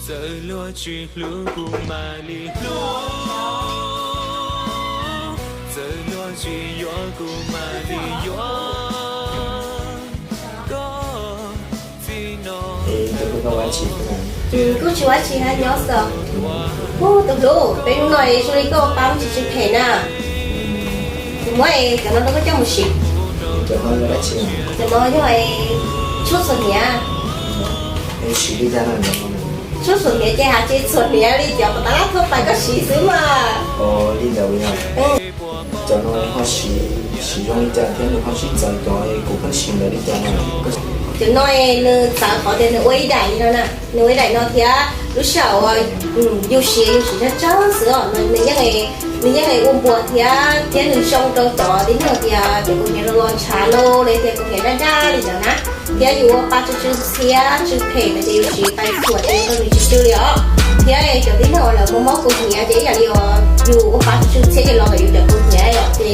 Txawm luag tsis hlub kuv mam li hlub, txawm luag tsis yuav kuv mam li yuav koj txij no. Kuj tsis ua tsi hab nyob xwb. Ub, tus hlub, peb hnub no zoo li koj ua pa muaj tsis tsw phem na. Kuv muab cov no rau koj coj mus siv. Cov no yog tshuaj txhuam hniav. Tshuaj txhuam hniav ces hais tias txhuam hniav li cov pom tab laj thuaj pais koj siv xwb mas. Cov no ho siv, siv zoo li cas thiab nws ho sib txawv cov kuv pheej siv ntawd li cas na? Cov no nws txawv qhov tias nws ua ib daim li no na, nws ua ib daim no thiab lub sij hawm uas yus siv yus siv tsawg tsawg xwb os, nws yeej, nws yeej ua npuas thiab, thiab nws zoo rau cov tib neeg tias cov kaus hniav los los ntshav los tias kaus hniav daj daj li ntawd na. Thiab yus ua pa tsw tsw ntxhiab tsw phem no ces yus siv pais txhuam ces ua rau nws tsis tsw li os. Thiab cov tib neeg uas lawv mob mob kaus hniav ces ib yam li os, yus ua pa tsw tsw ntxhiab ces los ntawm yus cov kaus hniav os, ces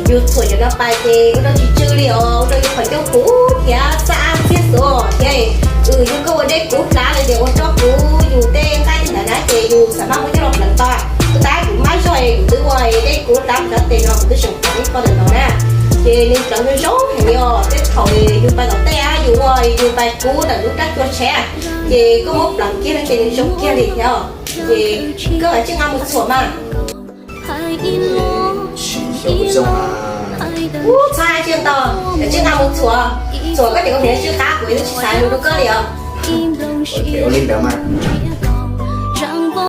yus txhuam cov no pais ces ua rau tsis tsw li os, ua rau yus qhov ncauj puv thiab xab ab ntxiag xwb os. Thiab yog koj ua dej kub hlab los tias ua roj kub yus tej nqaij tej ntawd na ces yus xav maj muab coj los pleev tau. Kuv tab kuv mab zog kuv twb ua dej kub hlab cov tes no kuv twb tseem pleev ib qho ntawm no na. Ces nws pleev zoo zoo heev li os, tej thaum yus pais tom tej yus ua yus pais kub ntawm lub raj cua tsheb, ces koj muab pleev kiag no ces nws zoo kiag li thiab. Ces koj kav tsij nqa mus txhuam mas. Ub, txhob hais ntau, kav tsij nqa mus txhuam, txhuam koj cov kaus hniav tsw qab kuv yeej tsis xav lus rau koj li os. Ua li ntawd mas.